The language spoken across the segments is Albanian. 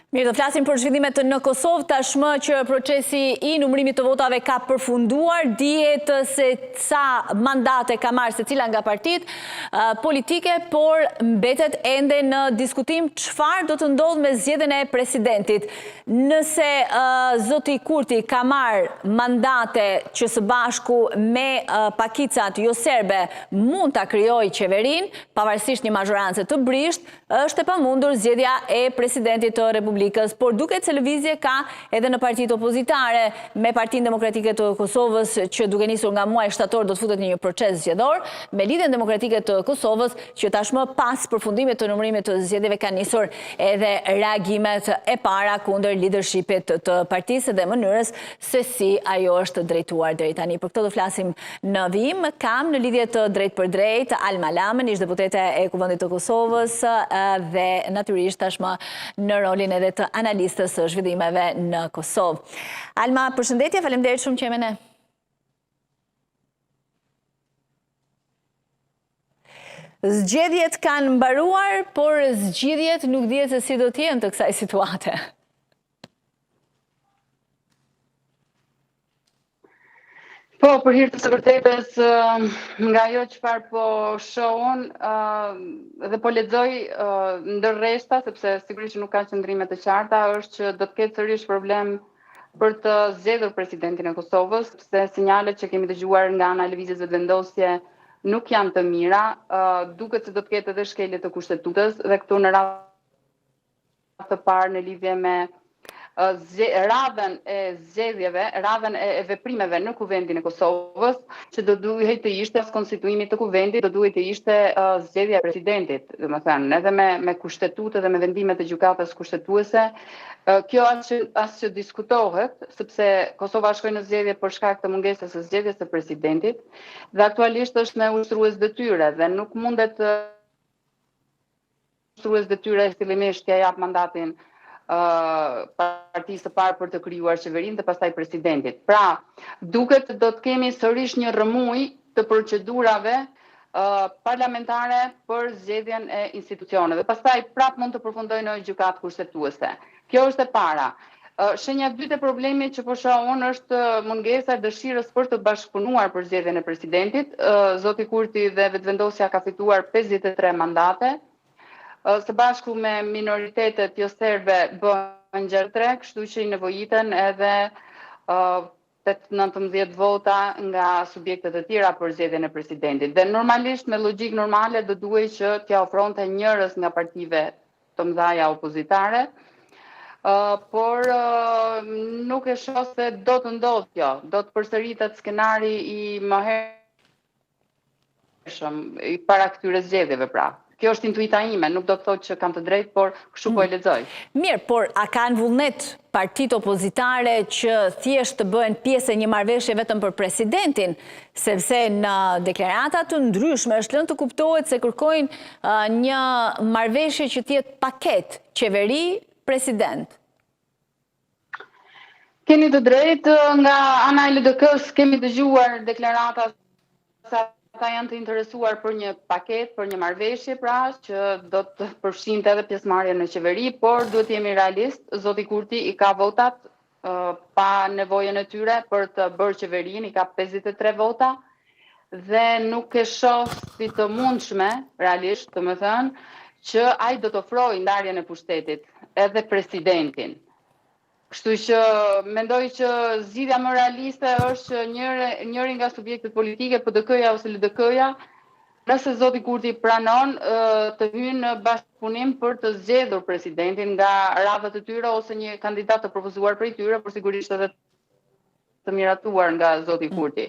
Mirë, do flasim për zhvillimet në Kosovë, tashmë që procesi i numërimit të votave ka përfunduar, dihet se sa mandate ka marrë secila nga partitë politike, por mbetet ende në diskutim çfarë do të ndodhë me zgjedhjen e presidentit. Nëse zoti Kurti ka marrë mandate që së bashku me pakicat joserbe mund ta krijojë qeverinë, pavarësisht një mazhorance të brishtë, Është e pamundur zgjedhja e presidentit të Republikës, por duket se lëvizje ka edhe në partitë opozitare, me Partinë Demokratike të Kosovës që duke nisur nga muaji shtator do të futet në një proces zgjedhor, me Lidhjen Demokratike të Kosovës që tashmë pas përfundimit të numërimit të zgjedhjeve kanë nisur edhe reagimet e para kundër lidershipit të partisë dhe mënyrës se si ajo është drejtuar deri tani. Për këtë do flasim në vijim. Kam në lidhje të drejtpërdrejtë Alma Lamën, ish deputete e Kuvendit të Kosovës dhe natyrisht tashmë në rolin edhe të analistes së zhvillimeve në Kosovë. Alma, përshëndetje, faleminderit shumë që je me ne. Zgjedhjet kanë mbaruar, por zgjidhjet nuk dihet se si do të jenë të kësaj situate. Po, për hir të së vërtetës, nga ajo çfarë po shoh unë dhe po lexoj ndër rreshta, sepse sigurisht që nuk ka qëndrime të qarta, është që do të ketë sërish problem për të zgjedhur presidentin e Kosovës, sepse sinjalet që kemi dëgjuar nga ana e Lëvizjes Vetëvendosje nuk janë të mira, duket se do të ketë edhe shkelje të kushtetutës dhe këtu në radhë të parë në lidhje me radhën e zgjedhjeve, radhën e veprimeve në Kuvendin e Kosovës, që do duhej të ishte pas konstituimit të Kuvendit, do duhej të ishte zgjedhja e presidentit, domethënë, edhe me me kushtetutë dhe me vendimet e gjykatës kushtetuese, kjo as që as që diskutohet, sepse Kosova shkoi në zgjedhje për shkak të mungesës së zgjedhjes së presidentit dhe aktualisht është me ushtrues detyre dhe nuk mundet ushtrues detyre fillimisht t'ia japë mandatin partisë së parë për të krijuar qeverinë dhe pastaj presidentit. Pra, duket do të kemi sërish një rrëmujë të procedurave parlamentare për zgjedhjen e institucioneve. Pastaj prapë mund të përfundojë në gjykatë kushtetuese. Kjo është e para. Shenja e dytë e problemit që po shoh unë është mungesa e dëshirës për të bashkëpunuar për zgjedhjen e presidentit. Zoti Kurti dhe Vetëvendosja ka fituar 53 mandate. Së bashku me minoritetet joserbe bëhen 63, kështu që i nevojiten edhe 8-19 vota nga subjektet e tjera për zgjedhjen e presidentit. Dhe normalisht me logjikë normale do duhej që t'ia ofronte njërës nga partive të mëdhaja opozitare, por nuk e shoh se do të ndodhë kjo, do të përsëritet skenari i mëhershëm, i para këtyre zgjedhjeve pra. Kjo është intuita ime, nuk do të thotë që kam të drejtë, por kështu po e lexoj. Mirë, por a kanë vullnet partitë opozitare që thjesht të bëhen pjesë e një marrëveshje vetëm për presidentin, sepse në deklarata të ndryshme është lënë të kuptohet se kërkojnë një marrëveshje që të jetë paketë, qeveri, president. Keni të drejtë, nga ana e LDK-së kemi dëgjuar deklarata se ata janë të interesuar për një paketë, për një marrëveshje pra, që do të përfshinte edhe pjesëmarrjen në qeveri, por duhet të jemi realist, zoti Kurti i ka votat pa nevojën e tyre për të bërë qeverinë, i ka 53 vota dhe nuk e shoh si të mundshme, realisht, domethënë, që ai do të ofrojë ndarjen e pushtetit edhe presidentin. Kështu që mendoj që zgjidhja më realiste është që njëri, njëri nga subjektet politike, PDK-ja ose LDK-ja, nëse zoti Kurti pranon të hyjnë në bashkëpunim për të zgjedhur presidentin nga radhët e tyre ose një kandidat të propozuar prej tyre, por sigurisht edhe të miratuar nga zoti mm. Kurti.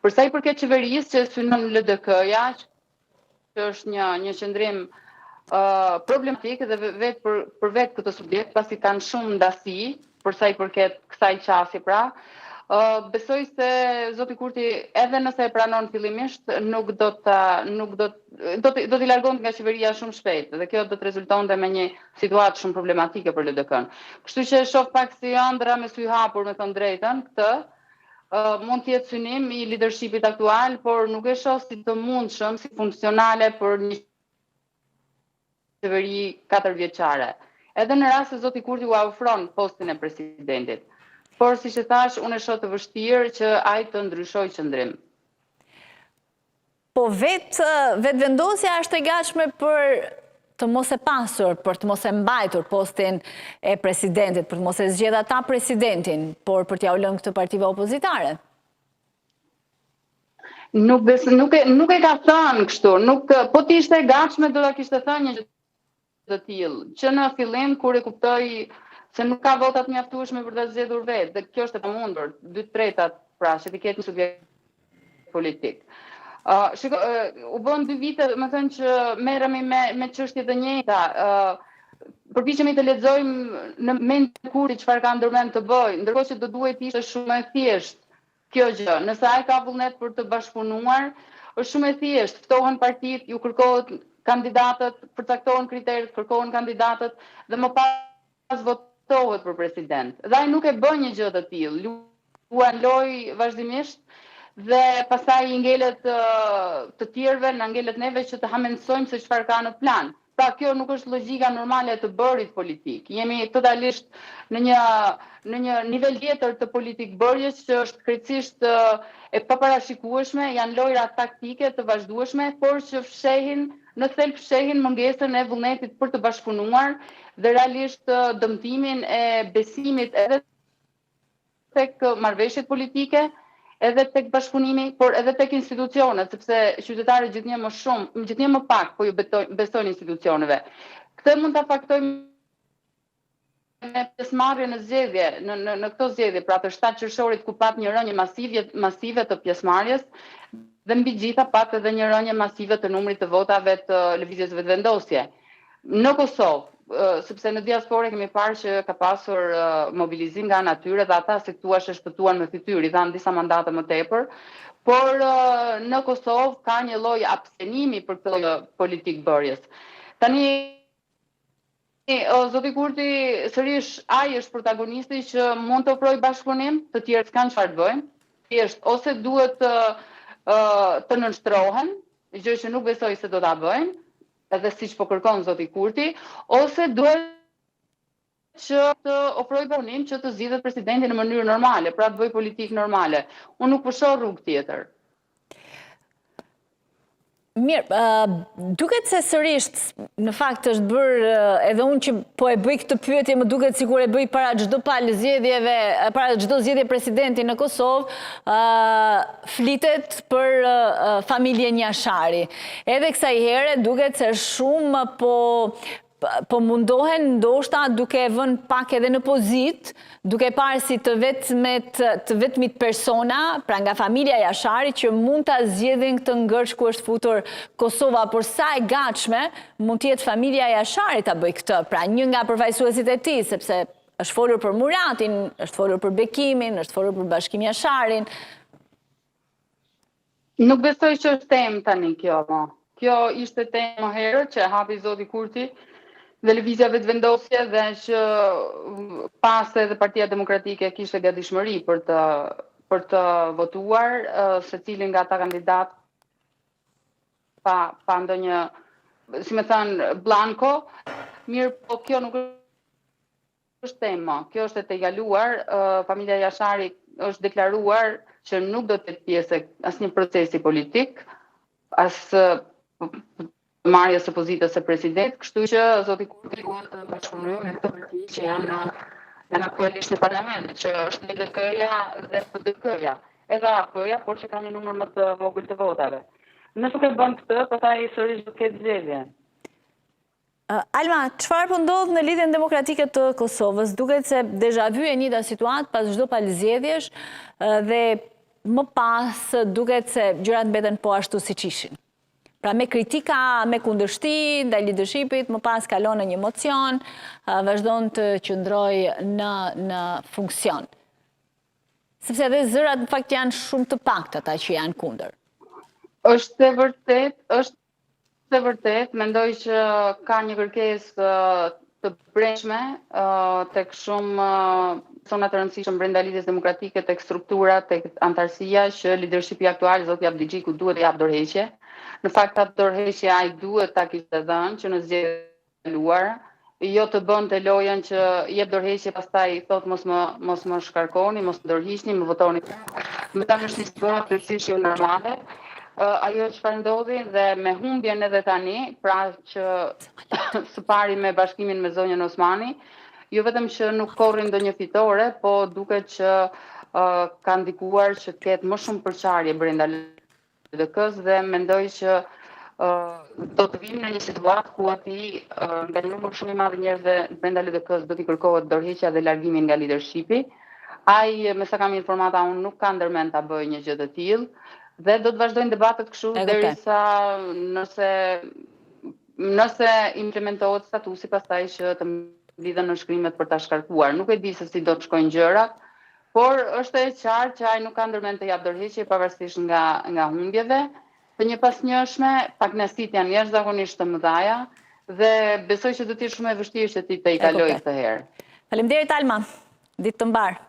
Për sa i përket qeverisë që synon LDK-ja, që është një një qëndrim uh, problematik dhe vetë për për vetë këtë subjekt, pasi kanë shumë ndasi për sa i përket kësaj qasje pra, uh, besoj se zoti Kurti edhe nëse e pranon fillimisht nuk do ta nuk do do të do t'i largonte nga qeveria shumë shpejt dhe kjo do të rezultonte me një situatë shumë problematike për LDK-n. Kështu që e shoh pak si ëndrra me sy hapur, me thënë drejtën, këtë, Mund të jetë synim i lidershipit aktual, por nuk e shoh si të mundshëm, si funksionale për një qeveri katërvjeçare. Edhe në rast se zoti Kurti ua ofron postin e presidentit. Por siç e thashë, unë e shoh të vështirë që ai të ndryshojë qëndrim. Po vetë Vetëvendosja është e gatshme për të mos e pasur, për të mos e mbajtur postin e presidentit, për të mos e zgjedhë ata presidentin, por për t'jua lënë këtë partive opozitare. Nuk bes, nuk e nuk e ka thënë kështu, nuk po të ishte e gatshme do ta kishte thënë një gjë të tillë, që në fillim kur e kuptoi se nuk ka vota të mjaftueshme për ta zgjedhur vetë dhe kjo është e pamundur, dy tretat pra që të ketë një subjekt politik. Uh, shiko, uh, u bënë dy vite, domethënë që merremi me, me çështje të njëjta. Uh, përpiqemi të lexojmë në mendjen e Kurtit çfarë ka ndërmend të bëjë, ndërkohë që do duhej të ishte shumë e thjeshtë Kjo gjë, nëse ai ka vullnet për të bashkëpunuar, është shumë e thjeshtë, ftohen partitë, ju kërkohet kandidatët, përcaktohen kriteret, kërkohen kandidatët dhe më pas votohet për president. Dhe ai nuk e bën një gjë të tillë, luan lojë vazhdimisht dhe pastaj i ngelet të tjerëve, na ngelet neve që të hamendësojmë se çfarë ka në plan. Pra kjo nuk është logjika normale e të bërit politikë. Jemi totalisht në një në një nivel tjetër të politikëbërjes që është krejtësisht e paparashikueshme, janë lojra taktike të vazhdueshme, por që fshehin në thelb fshehin mungesën e vullnetit për të bashkëpunuar dhe realisht dëmtimin e besimit edhe tek marrëveshjet politike, edhe tek bashkëpunimi, por edhe tek institucionet, sepse qytetarët gjithnjë më shumë, gjithnjë më pak po ju besojnë institucioneve. Këtë mund ta faktojmë me pjesëmarrjen në zgjedhje, në në në këto zgjedhje, pra të 7 qershorit ku pat një rënie masive masive të pjesëmarrjes dhe mbi të gjitha pat edhe një rënie masive të numrit të votave të Lëvizjes Vetëvendosje. Në Kosovë, sepse në diasporë kemi parë që ka pasur mobilizim nga ana e tyre dhe ata si thua e shpëtuan me fytyrë, i dhanë disa mandate më tepër, por në Kosovë ka një lloj abstenimi për këtë lloj politikëbërjes. Tani zoti Kurti sërish ai është protagonisti që mund të ofrojë bashkëpunim, të tjerët s'kanë çfarë të bëjnë. Thjesht ose duhet të të nënshtrohen, gjë që nuk besoj se do ta bëjnë, edhe siç po kërkon zoti Kurti, ose duhet që të ofrojë bashkëpunim që të zgjidhet presidenti në mënyrë normale, pra të bëjë politikë normale. Unë nuk po shoh rrugë tjetër. Mirë, duket se sërisht, në fakt është bërë edhe unë që po e bëj këtë pyetje, më duket sikur e bëj para çdo palë zgjedhjeve, para çdo zgjedhje presidenti në Kosovë, flitet për familjen Jashari. Edhe kësaj here duket se shumë po po mundohen ndoshta duke e vënë pak edhe në pozitë, duke parë si të vetmet të vetmit persona, pra nga familja Jashari që mund ta zgjidhin këtë ngërç ku është futur Kosova, por sa e gatshme mund të jetë familja Jashari ta bëjë këtë, pra një nga përfaqësuesit e tij, sepse është folur për Muratin, është folur për Bekimin, është folur për Bashkim Jasharin. Nuk besoj që është temë tani kjo, mo. Kjo ishte temë më herët që e hapi zoti Kurti dhe Lëvizja Vetëvendosje dhe që pas edhe Partia Demokratike kishte gatishmëri për të për të votuar secilin nga ata kandidatë pa pa ndonjë, si me thënë, blanko, mirëpo kjo nuk është temë më. Kjo është e tejkaluar, familja Jashari është deklaruar që nuk do të jetë pjesë e asnjë procesi politik, as marrjes së pozitës së presidentit, kështu që zoti Kurti duhet të bashkëpunojë me këto parti që janë në janë aktualisht në parlament, që është LDK-ja dhe PDK-ja, edhe AAK-ja, por që ka një numër më të vogël të votave. Nëse nuk e bën këtë, pastaj sërish do të ketë zgjedhje. Alma, çfarë po ndodh në Lidhjen Demokratike të Kosovës? Duket se deja vu e njëjta situatë pas çdo palë zgjedhjesh dhe më pas duket se gjërat mbeten po ashtu siç ishin. Pra me kritika, me kundërshti ndaj leadershipit, më pas kalon në një mocion, vazhdon të qëndrojë në në funksion. Sepse edhe zërat në fakt janë shumë të paktë ata që janë kundër. Është e vërtetë, është e vërtetë, mendoj që ka një kërkesë të brendshme tek shumë persona të rëndësishëm brenda Lidhjes Demokratike, tek struktura, tek anëtarësia që leadershipi aktual zoti Abdixhiku duhet të japë dorëheqje. Në fakt atë dorëheqje ai duhet ta kishte dhënë që në zgjedhjet e kaluara. jo të bënte lojën që jep dorëheqje pastaj thotë mos më mos më shkarkoni, mos më dorëhiqni, më votoni. Më tani është një situatë plotësisht jo normale. Ajo çfarë ndodhi dhe me humbjen edhe tani, pra që së pari me bashkimin me zonjën Osmani, jo vetëm që nuk korri ndonjë fitore, po duket që ka ndikuar që të ketë më shumë përçarje brenda LDK-së dhe mendoj që do të vijmë në një situatë ku atij nga një numër shumë i madh i njerëzve brenda LDK-së do t'i kërkohet dorëheqja dhe largimi nga leadershipi. Ai, me sa kam informata, unë nuk ka ndërmend ta bëjë një gjë të tillë dhe do të vazhdojnë debatet kështu derisa nëse nëse implementohet statusi pastaj që të mblidhen nënshkrimet për ta shkarkuar. Nuk e di se si do të shkojnë gjërat, por është e qartë që ai nuk ka ndërmend të japë dorëheqje pavarësisht nga nga humbjeve të njëpasnjëshme, pakënaqësitë janë jashtëzakonisht të mëdha dhe besoj që do të jetë shumë e vështirë që t'i tejkalojë këtë herë. Faleminderit Alma. Ditë të mbarë.